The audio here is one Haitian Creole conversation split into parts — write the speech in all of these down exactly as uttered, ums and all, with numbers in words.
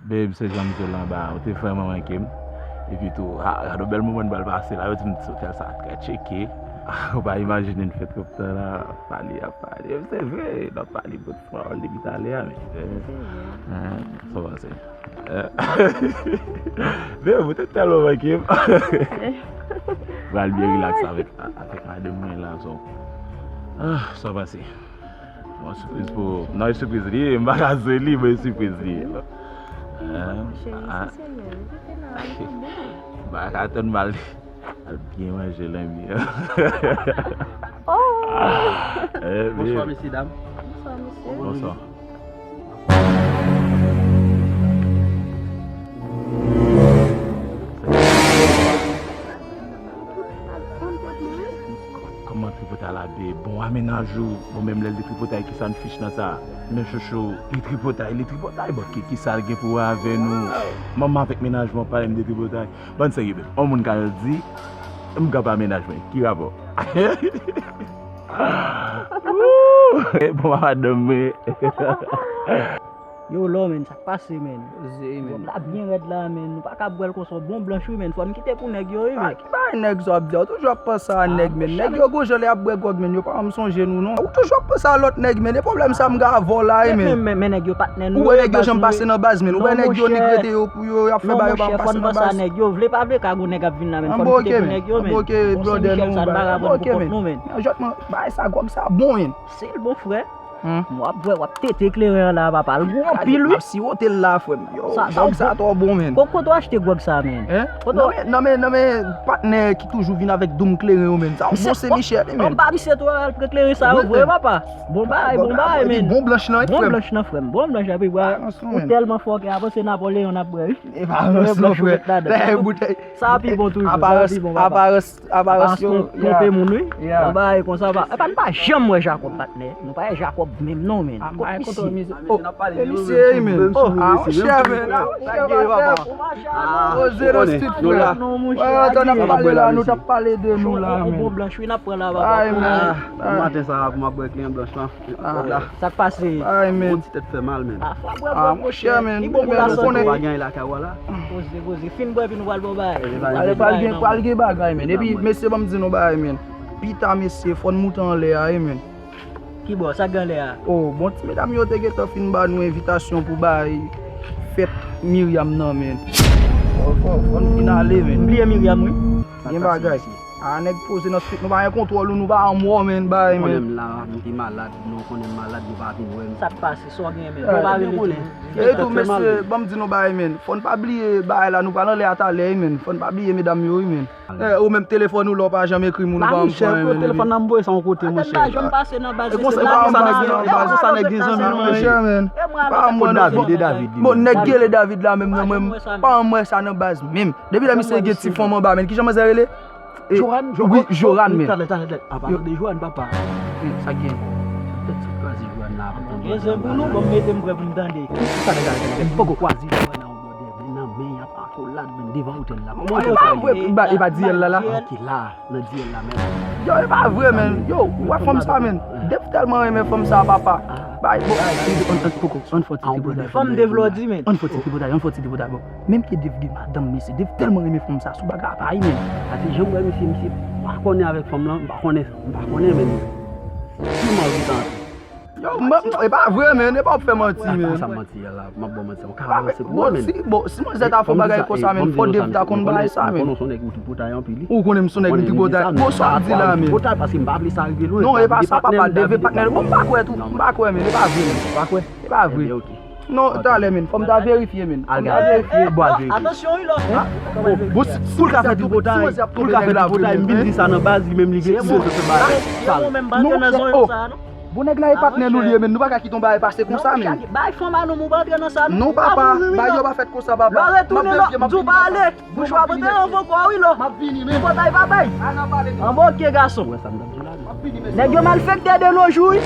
Babe, se jan m di w la anba a, ou te vrèman manke m. Epi tou, ah, gade yon bèl moman n pral pase la, yo di m ti otèl sa trè tcheke. Ou pa imajine n fèt kontan la, ap pale, ap pale. Se vre, n ap pale bout pawòl depi talè a, men. Sa w panse? Babe, ou te tèlman manke m. Pral byen rilaks avèk, avèk madanm mwen la, so. Ah, sa w panse? Bon, sipriz pou ou. Non, e sipriz li ye, m pa ka jwe li, men e sipriz li ye. Cheri, ah, espesyalman, ou te la, ou te bon. M pa ka tann m al, al byen manje lanbi an. Oh! Bonswa, mesye dam. Bonswa, mesye. Bonswa. Kòman tripotay la, babe? Bon, a mennaj ou, bon, menm lè l te tripotay, kisa n fich nan sa? Men chouchou, li tripotay, li tripotay, bon, ki, kisa l gen pou wè avè nou? Manman avèk mennaj mwen pale m de tripotay. Bann serye, babe. Yon moun ka di, m ka pa mennaj mwen. Ki rapò? Bon, madanm mwen. Yo, lò, men, sa k pase, men? Poze, men. Zòm la byen rèd la, men. Nou pa ka bwè l konsa, bon blanch, wi, men. Fò n kite pou nèg yo, wi, men. Ah, ki bagay nèg sa w ap di a? Ou toujou ap panse a nèg, men. Nèg yo gon jan lè y ap bwè gwòg, men. Yo pa janm sonje nou, non. Ou toujou ap panse a lòt nèg, men. E pwoblèm sa m gen avè w la, wi, men. Men, men, men nèg yo patnè nou. Ou wè nèg yo janm pase nan baz, men. Ou wè nèg yo nik rete yo pou yo, y ap fè bagay yo pa pase nan baz. Nèg yo vle pa vle ka gon nèg ap vin la, men. Fò n kite pou nèg yo, men. Anba oke, men. Anba oke, blòdè nou, bagay. Anba oke, men. Jòt mwen, bagay sa, gwòg sa bon, men. Se l, bon frè. Hmm. W ap bwè, w ap tete kleren an la, papa. L gwo anpil, wi. M ap siwote l la, frè m. Yo, gwòg sa twò bon, men. Ko-, kote w achte gwòg sa, men? Hein? Kote w... Non, men, non, men, non, men, patnè ki toujou vin avèk doum kleren yo, men. Sa, bon, se Michel, men. Anba misye tou al pran kleren sa yo, vre, papa. Bon bagay, bon bagay, men. Bon blanch lan, wi, frè m. Bon blanch lan, frè m. Bon blanch, epi, bwa, ou tèlman fòkè, a panse Napoleon n ap bwè, wi. E pa rans non, frè. Sa pi bon toujou, sa pi bon, papa. Aparans, aparans yo, twonpe moun, wi. Yon bagay konsa, pa, epa, nou pa janm wè Jacob, patnè. Nou pa wè Jacob menm non, men. Kot misye? Oh, e misye, men. Oh, ah, monchè, men. Ah, monchè, papa. Poze nan street, frè. Wè, lè n ap pale la, nou t ap pale de nou la, men. Bon blanch, wi, n ap pran la, papa. Ay, men. Bon maten sa, pou m ap bwè kleren blanch lan. Sa k pase? Ay, men. Yon ti tèt fè mal, men. Ah, monchè, men. Li bon pou lasante. Ou pa gen anyen lakay ou a la? Poze, poze. Fin bwè, epi nou pral bò bagay. Pral, pral gen, pral gen bagay, men. Epi, mesye, ban m di nou bagay, men. Pita, mesye, fò n moute anlè a, wi, men. Ki bò? Sa k gen anlè a? Oh, bon, ti medam yo te gentan fin ba nou envitasyon pou bay fèt Miriam nan, men. Fò, fò, fò n fin ale, men. M bliye Miriam, wi. Gen bagay. Ah, nèg poze nan street, nou pa gen kontwòl ou, nou pa anmò, men, bay, men. Ou konnen m la, m te malad, nou konnen m malad, nou pa vin wè m. Sa k pase, sa w gen, men? Ou pa rele tou. E tou, mesye, ban m di nou bagay, men. Fò n pa bliye bagay la, nou pral anlè a talè, wi, men. Fò n pa bliye medam yo, wi, men. Eh, ou menm telefòn ou la, ou pa janm ekri moun, ou pa janm pran, men. Telefòn nan m voye sa yon kote, monchè. Atann, pa janm pase nan baz, mesye, pa konsa nèg gen zanmi, monchè, men. Pa mwen, non. Bon, nèg rele David la, menm, non, mwen, pa mwen sa nan baz, menm. Depi lè misye gen ti fanm anba, men. Kijan manzè rele? Joran, wi, Joran, men. Talè, talè, talè. Apa, tande Joran, papa. Sa gen? Tèt sot kwaze Joran la, apa, tande. Gen zen pou nou, bon, mete m prè pou m tande. Talè, talè, talè. Poko kwaze Joran nan, brother, men nan men, apa, akolad, men devan otèl la. Kòman otèl sa ye? E pa, e pa D L la, la? Ok, la, nan D L la, men. Yo, e pa vre, men. Yo, ou wè fanm sa, men. Dev tèlman renmen fanm sa, papa. Bay, bon. Poko, ann fò ti tripotay. Fanm Dev lò di, men. Ann fò ti tripotay, ann fò ti tripotay, bon. Menm ke Dev gen madanm, mesye, Dev tèlman renmen fanm sa, sou bagay a pa, men. Sa se jan m wè misye, misye pa konnen avèk fanm lan, m pa konnen, m pa konnen, men. Ki mal ou ta antre? Yo, m, e pa vre, men, e pa w ap fè manti, men. Sa manti a la, m ap ba w manti, ou ka avanse pou mwen, men. Bon, si, bon, si manzè ta fè yon bagay konsa, men, fò Dev ta konn bagay sa, men. Ou konnen m se yon nèg m tripotay anpil, wi. Ou konnen m se yon nèg m tripotay. Bon, sa w ap di la, men. Tripotay, paske m pa vle sa rive lwen. Non, e pa sa, papa, Dev e patnè l. Bon, m pa kwè tou, m pa kwè, men, e pa vre, men. Ou pa kwè? E pa vre. Non, talè, men. Fò m ta verifye, men. Fò m ta verifye. Bon, al verifye. Atansyon, wi, lò. Bon, si, pou l ka fè tripotay, pou l ka fè tripotay, m vin di sa nan baz, li menm li gen, li menm se bagay sal. Non, monchè, oh. Bon, nèg la e patnè nou li ye, men. Nou pa ka kite yon bagay pase konsa, men. Bay fanm a nou, ou pa antre nan sa, non. Non, papa, bagay yo pa fèt konsa, papa. Lò retounen, lò, di w pa ale. Bouch w ap antre nan vo kò, wi, lò. M ap vini, men. Tripotay pa bay. Anba, oke, gason. Ou wè sa m t ap di la, men. Nèg yo malfektè de nos jours, wi.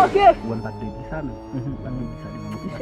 Ok. Ou wè m pa t dwe di sa, men. M pa t dwe di sa devan misye.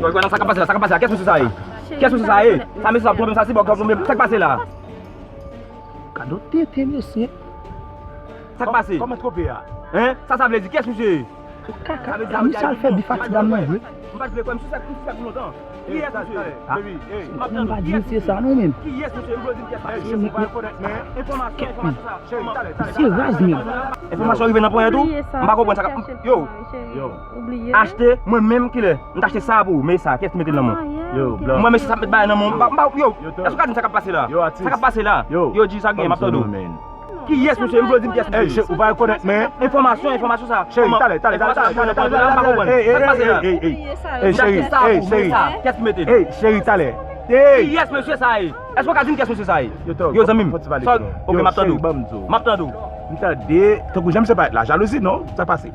Yo, Joana, sa k ap pase la? Sa k ap pase la? Kiyès mesye sa ye? Kiyès mesye sa ap twonpe m? Sa se bòk k ap twonpe m. Sa k pase la? Gade yon tete, mesye. Sa k pase? Kòman twonpe a? Hein? Sa sa vle di? Kiyès mesye? Kaka, misye al fè bif ak ti dam nan vre. M pa t vle kwè, m sisèk, m sisèk pou lontan. Kiyès mesye? Ah, m pa di misye sa non menm. Kiyès mesye? M vle di kiyès mesye? Enfòmasyon, enfòmasyon sa. Se raz menm. Enfòmasyon rive nan ponyèt ou? M pa konprann sa k ap, yo. Yo. Achte, mwen menm kilè m t achte sa pou ou, men sa, kiyès ki mete l nan men w? Mwen, mesye, sa met bagay nan men w, m pa, m pa, yo. Èske w ka di m sa k ap pase la? Sa k ap pase la? Yo, G, sa k gen, m ap tande w. Kiyès mesye? M vle di m kiyès mesye. Ou pa rekonèt men. Enfòmasyon, enfòmasyon sa. Cheri, talè, talè, talè, talè, talè, talè, talè, talè, talè, talè. Sa k ap pase la? Ey, ey, ey, ey, cheri, ey, cheri. Kiyès ki mete l? Ey, cheri, talè. Ey. Kiyès mesye sa ye? Èske w ka di m kiyès mesye sa ye? Yo, zanmi m. Ok, m ap tande w. M ap tande w. M tande, tankou jan misye parèt la, jalouzi non? Sa pase?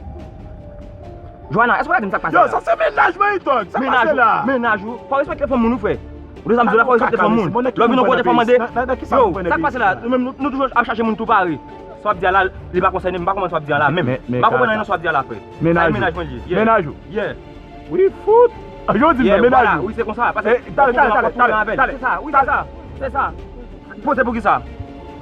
Joana, èske w ka di m sa k pase la? Yo, sa se mennaj mwen, Ito. Sa pase la? Mennaj ou, mennaj ou. Fò w respekte fanm moun ou, frè. Ou de zanmi la, fò w respekte fanm moun. Lè w vin yon kote, fò w mande. Yo, sa k pase la? Nou menm, nou, nou toujou ap chache moun tou pare. Sa w ap di a la, li pa konsène m, m pa konprann sa w ap di a la menm. M pa konprann anyen nan sa w ap di a la, frè. Sa e mennaj mwen li ye. Mennaj ou? Yeah. Wi, fout. Jodi m nan mennaj ou. Wi, se konsa. Pase, talè, talè, talè, talè, talè. Se sa, wi, se sa. Se sa. Poze pou ki sa?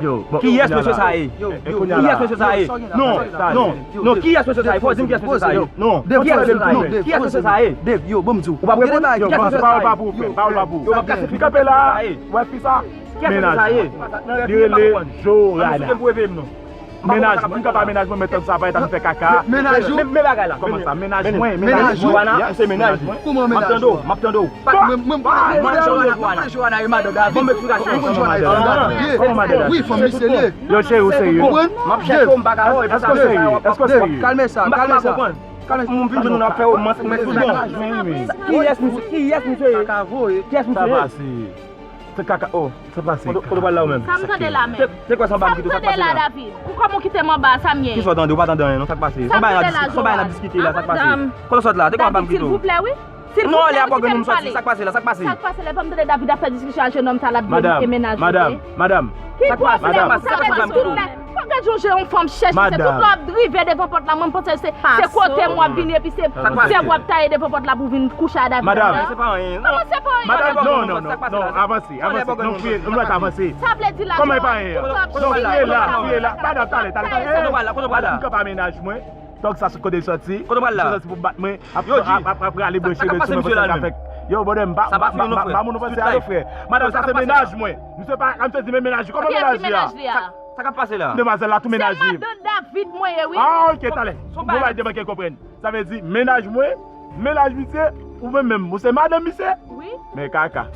Yo, bon, kiyès mesye sa ye? Kiyès mesye sa ye? Non, non, non, kiyès mesye sa ye? Fò w di m kiyès mesye sa ye. Non. Kiyès mesye sa ye? Kiyès mesye sa ye? Dave, yo, ban m di w. Ou p ap reponn? Kiyès mesye sa ye? Pawòl pa pou ou, frè. Pawòl pa pou ou. Yo, w ap kase fika pe la. Wè fi sa? Kiyès mesye sa ye? Li rele Joana. Mennaj mwen, m ka pa mennaj mwen, men tank sa pa eta m fè kaka. Mennaj ou? Men bagay la. Kòman sa? Mennaj mwen, mennaj mwen. Joana, se mennaj mwen. Kòman mennaj ou? M ap tande w, m ap tande w. Mwen, mwen, mwen, mwen, Joana, mwen, Joana e madan David. Bon, m eksplikasyon. Mwen, Joana e madan David. Wi, fanm li se li. Yo, cheri, ou serye? Konprann? M ap chèche w, m pa ka wè, èske w serye? Èske w serye? Kalme sa, kalme sa. Kalme sa. Moun vin jwenn nou ap fè w mans, mens. Kiyès misye, kiyès misye ye? Kiyès misye ye? Se kaka, oh, sa pase. Kote, kote w pral la ou menm? Sa m tande la menm? Se, se kwa sa m pa m kite w, sa k pase la? Sa m tande la, David? Poukòman w kite m anba a, sa m ye? Kisa w tande? Ou pa tande anyen non, sa k pase? Sa m tande la, Joana. Son bagay n ap diskite la, sa k pase? Kote w sot la? Te kwa pa m kite w? Silvouplè, wi. Non, lè ap ògane m sòti, sa k pase la, sa k pase? Sa k pase la, pa m tande David ap fè diskisyon a jennonm sa l ap di e mennaj li ye. Madam, madam, madam. Ki pwoblèm ou? Sa vle di tout lè. Fò w gade yon jan yon fanm chèch misye, tout lè w ap drive devan pòt la, mwen m panse se, se kote m w ap vini epi se zèb w ap taye devan pòt la pou w vin kouche a David. Madam. Kòman se pa anyen? Non, se pa anyen. Madam, non, non, non, non, avanse, avanse. Non, fye, nou mèt avanse. Sa vle di la, kòman e pa anyen? Non, fye la, fye la. Madam, talè, talè, talè. Kote w pral la? Kote w pral la? M kanpe a mennaj mwen. Tòg sa sou kote l sòti. Kote w pral la? Misye sòti pou bat mwen. Ap, ap, ap, ap rale branche de sou mwen pou sa ka fèt. Yo, brother, m pa, m pa, m pa, m pa moun ofansè a, frè. Madam, sa se mennaj mwen. Misye pa, misye di men mennaj li. Kòman mennaj li a? Sa k ap pase la? Demwazèl la tou mennaj li. Se madan David mwen ye, wi. Ah, ok, talè. Bon, bay demen ke konprann. Sa vle di mennaj mwen, mennaj misye, ou menm menm, ou se madanm misye? Wi. Men kaka.